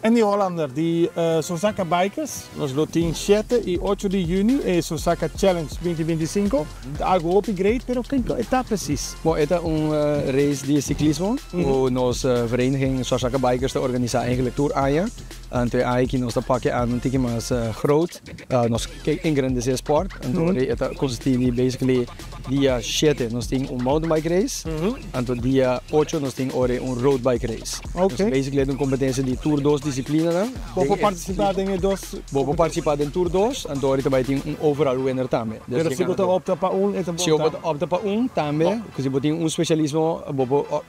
Andy Hollander di Sosaka Bikers, nos lo tin shete i ocho di juni e Sosaka Challenge binti binti i sinku. Ta algu hopi great, pero kiko e ta precies? Bon, e ta un race di ciclismo ku nos vereniging Sosaka Bikers ta organisa eigenlijk tur aña. Anto e aña aki nos ta pake aan un tiki mas groot. Nos ke engrandece e sport. Anto e ta consisti di basically dia shete nos tin un mountain bike race. Anto dia ocho nos tin ora un road bike race. Dus basically e ta un competencia di tur dos disciplinanan. Bo por participa den e dos? Bo por participa den tur dos, anto ora ta bay tin un overall winner tambe. Pero si bo ta opta pa un e ta bon tambe? Si bo ta opta pa un tambe, si bo tin un specialismo bo por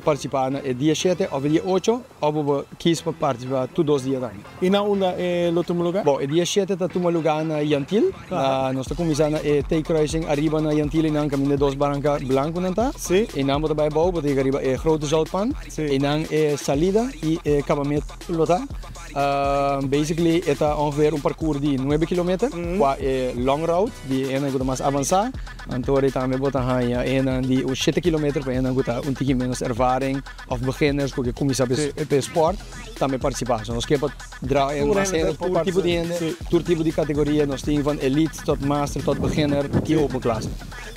Partisipá na e dia shete òf e dia ocho òf bo por kis pa partisipá tur dos dia tambe. I na unda e lo tuma lugá? Bon, e dia shete ta tuma lugá na Yantil. Nos ta kuminsá na e T-kruising ariba na Yantil einan kaminda e dos baranka blankunan ta. Einan bo ta bai abou, bo ta yega riba e Grote Zoutpan. Einan e salida i e kabamet lo ta. Basically e ta ongeveer un parkour di nuebe kilometer kua e long route di e hendenan ku ta mas avansá. Anto ora tambe bo ta haña hendenan di un shete kilometer pa hendenan ku ta un tiki menos ervaring òf beginners ku ke kuminsá p'e spòrt tambe partisipá. So nos ke pa dra mas hende, tur tipo di hende, tur tipo di kategoria. Nos tin van elite tot master tot beginner i open klas.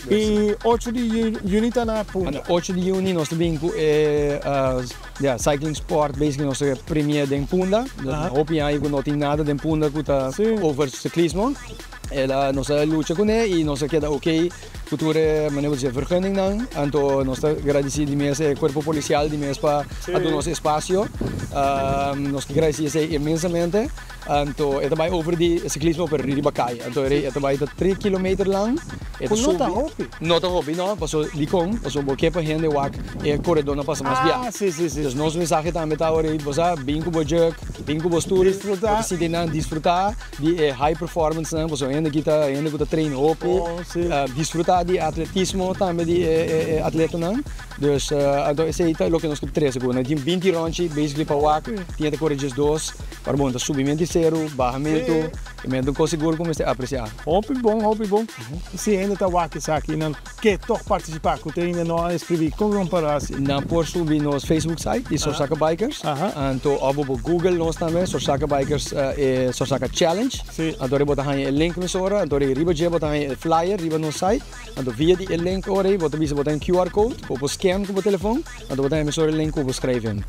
I ocho di yüni ta na Punda? Ocho di yüni nos ta bin ku e cycling sport basically nos ta premie den Punda. Hopi aña ku no tin nada den Punda ku ta over siklismo. El a nos a lucha kuné i nos a keda ok ku tur e manera bo ta bisa vergunningnan. Anto nos ta gradisí di mes e kuerpo polisial di mes pa a duna nos espasio. Nos ke gradisí esei inmensamente. Anto e ta bai over di siklismo pero riba kai. Anto e ta bai ta tres kilometer lang. E ta subi. Ku no ta hopi. No ta hopi no, paso dikon? Paso bo ke pa hende wak e koredónan pasa mas bia. Ah si si si. Dus nos mensahe tambe ta ora ei bo sa bin ku bo jùk, bin ku bo stul. Disfrutá. Bo ta sinti nan disfrutá. Di e high performance nan, pasobra hende aki ta hende ku ta train hopi, disfruta di e atletismo tambe di e atletanan. Dus anto esei ta loke nos ke trese ku nan tin binti rònchi basically pa wak, tin e ta kore diesdos, pero bon ta subimentu di seru, bahamentu, i men ta un kos sigur ku mester apresiá. Hopi bon, hopi bon. Si hende ta wak esaki nan ke tòg partisipá ku te ainda no a inskribí, kon nan por hasi? Nan por subi nos Facebook site di Sorsaka Bikers, anto òf bo por Google nos tambe, Sorsaka Bikers e Sorsaka Challenge, anto bo ta haña e link mesora, anto riba dje bo ta haña e flyer riba nos site, anto via di e link ora ei bo ta bisa bo ta haña QR code ku bo por scan ku bo telefon, anto bo ta haña mesora e link ku bo por skrijf in.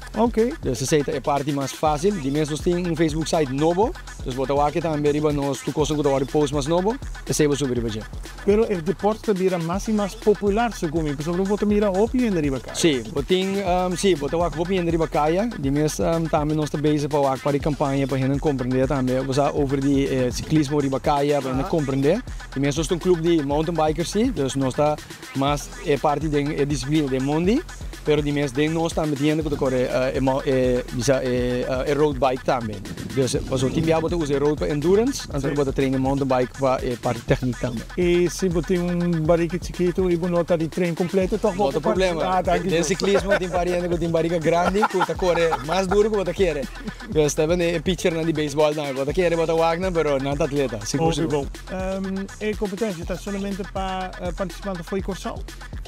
Dus esei ta e parti mas fásil. Di mes nos tin un Facebook site nobo, dus bo ta wak tambe riba nos tur kosnan ku ta wòrdu post mas nobo, esei bo subi riba dje. Pero e deporte ta bira mas i mas popular segun mi, pasobra bo ta mira hopi hende riba kaya. Sí, bo tin, sí, bo ta wak hopi hende riba kaya. Di mes tambe nos ta bezig pa wak par di kampaña pa hende komprendé tambe, bo sa, over di e siklismo riba kaya, pa hende komprendé. Di mes nos ta un klup di mountain bikers sí, dus nos ta mas e parti den e disiplina den mondi, pero di mes den nos tambe tin hende ku ta kore e e bisa e e road bike tambe. Dus pasobra tin bia bo ta usa e road pa endurance, anto bo ta train e mountain bike pa e parti teknik tambe. I si bo tin un barika chikitu i bo no ta di train kompleto tòg bo No ta por problema. Ah, danki Den Dios. siklismo tin par di hende ku tin barika grandi ku ta kore mas duru ku bo ta kere. Dus ta bende e pitchernan di beisbòl tambe. Bo ta kere bo ta wak nan pero nan ta atleta, sigur Hopi sigur. bon. E kompetensia ta solamente pa partisipanten for di Kòrsou?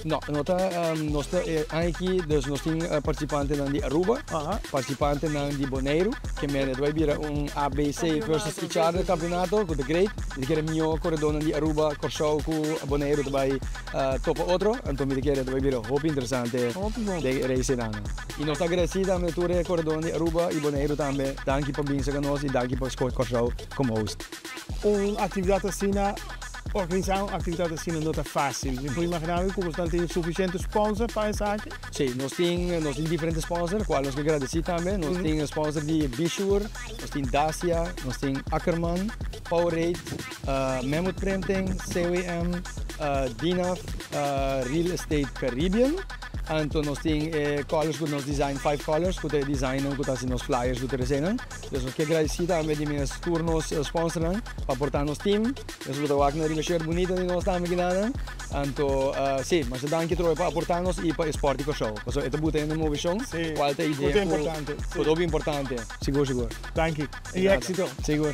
No, no ta, nos ta e aña aki dus nos tin partisipantenan di Aruba, partisipantenan di Boneiru, ke men e ta bai bira un ABC versus each other kampionato ku ta great. Mi ta kere mihó koredónan di Aruba, Kòrsou ku Boneiru ta bai topa otro, anto mi ta kere ta bai bira hopi interesante den e race einan. I nos ta agradesí tambe tur e koredónan di Aruba i Boneiru tambe, danki pa bin serka nos i danki pa skohe Kòrsou komo host. Un actividad asina, organisa un actividad asina no ta facil. Mi por imagina mi cu bosnan tin suficiente sponsor pa esaki? Si, nos tin, nos tin diferente sponsor, cual nos ke gradeci tambe. Nos tin sponsor di Bishur, nos tin Dacia, nos tin Ackerman, Powerade, Mammoth Printing, CWM, Dinaf, Real Estate Caribbean. Anto nos tin e colors cu nos design, Five Colors, cu ta e designnan cu ta haci nos flyers cu tur eseinan. Dus nos ke gradisí tambe di mes tur nos sponsornan pa aportá nos team. Nos lo ta wak na riba shirt bunito di nos tambe kinanan. Anto sí, masha danki atrobe pa aportá nos i pa e sport di Kòrsou. Pasobra e ta buta hende moveshon, kual ta e idea ku ta hopi importante. Sigur sigur. Danki i éksito. Sigur.